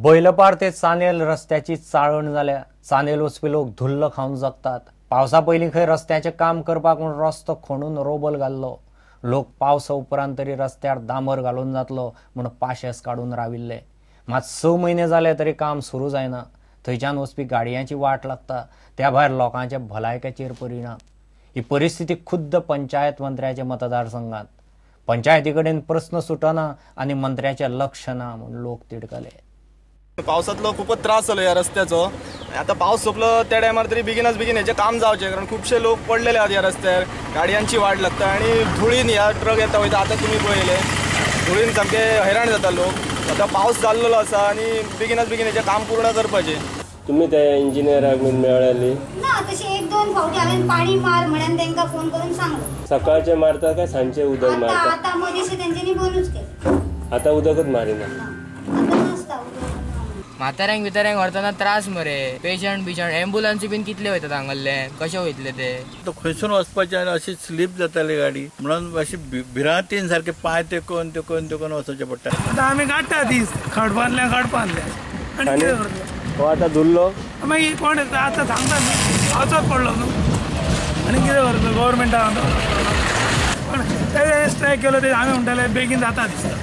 बैलपार ते चानेल रस्त्याची चाळण जाल्या. चानेल वचपी लोक धुल्ल खावन जगतात. पावसा पयलीं खंय रस्त्याचें काम करपाक म्हूण रस्तो खणून रोबल घाल्लो. लोक पावसा उपरांत तरी रस्त्यार दांबर घालून जातलो म्हूण पाशेस काडून राविल्ले. मात 6 म्हयने जाले तरी काम सुरू जायना. थंयच्यान वचपी गाडयांची वाट लागता. त्या भायर लोकांच्या भलायकेचेर परिणाम. ही परिस्थिती खुद्द पंचायत मंत्र्याच्या मतदारसंघात. पंचायती कडेन प्रस्न सुटना आनी मंत्र्याचें लक्ष ना म्हूण लोक तिडकले. पावसांतलो खूपच त्रास जालो ह्या रस्त्याचो. आता पावस सोंपलो त्या टायमार तरी बेगीनच बेगीन हेचें काम जावचें, कारण खुबशे लोक पडलेले आहात ह्या रस्त्यार. गाडयांची वाट लागता आनी धुळीन ह्या ट्रक येता वयता. आतां तुमी पळयले धुळीन सामके हैराण जाता लोक. आतां पावस जाल्लो आसा आनी बेगीनच बेगीन हेचें काम पूर्ण करपाचें. तुमी त्या इंजिनियराक मेळ्ळी ना? तशें 1-2 फावटी हांवें पाणी मार म्हणून तांकां फोन करून सांगलो. सकाळचें मारता काय सांजचें उदक मारता? आतां मदीं तेंच्यांनी बंदूच केलें. आतां उदकच मारिना. म्हाताऱ्यांक बिताऱ्यांक व्हरतना त्रास मरे. पेशंट बिशंट एम्बुलन्सी बीन कितले वयतात हांगल्ले, कशे वयतले ते? खंयसून वचपाचें आनी अशी स्लीप जाताली गाडी, म्हणून अशी भिरांतीन सारके पांय तेकोवन तेकोवन तेकोवन वचचें पडटा. आतां आमी काडटा दीस खडपांतल्यान खडपांतल्यान आनी कितें करतले? हो आतां धुल्लो मागीर कोण आतां सांगता न्हू, पावसात पडलो न्हू आनी कितें करतलो? गव्हर्मेंटान पण तेजें स्ट्रायक केलो ते आमी म्हणटाले बेगीन जाता दिसता.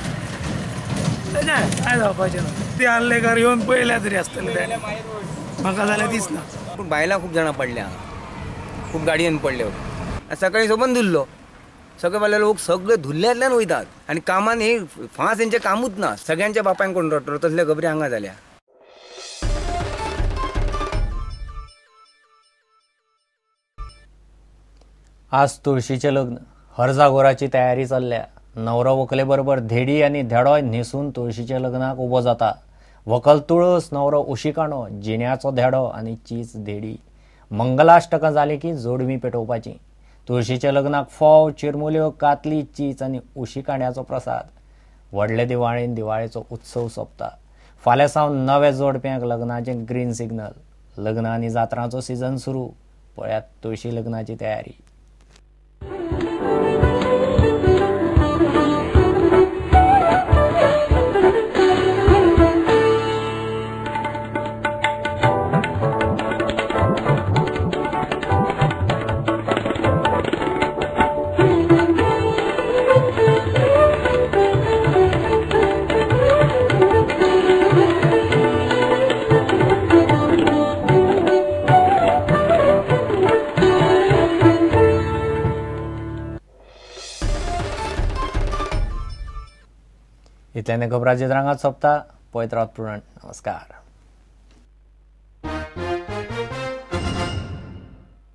तेजें कांय जावपाचें ना. ते आर्लेकर येवन पळयल्या तरी आसतले तेणे, म्हाका जाल्यार दिसना. पूण बायलां खूब जाणां पडल्या, खूब गाडयेन पडल्यो. सकाळी सोबून धुल्लो, सगळे बायले लोक सगळे धुल्ल्यांतल्यान वयतात आनी कामान हे फांस हेंचें कामूच ना. सगळ्यांच्या बापायन कोण रडटलो तसले खबरी हांगा जाल्या. आज तुळशीचें लग्न. हरजागोराची तयारी चल्ल्या. नवरो व्हंकले बरोबर धेडी आनी धेडोय न्हेसून तुळशीच्या लग्नाक उबो जाता. व्हंकल तुळस, नवरो उशीकाणो, जिण्याचो धेडो आनी चीज धेडी. मंगलाष्टकां जाली की जोडवी पेटोवपाची. तुळशीच्या लग्नाक फोव, चिरमुल्यो, कातली, चीज आनी उशीकाण्याचो प्रसाद. व्हडले दिवाळेन दिवाळेचो उत्सव सोंपता. फाल्यां सावन नव्या जोडप्यांक लग्नाचें ग्रीन सिग्नल. लग्न आनी जात्रांचो सिजन सुरू. पळयात तुळशी लग्नाची तयारी. इतल्यान खबरांचे रांगात सोंपता. पळयत रावत प्रुडंट. नमस्कार.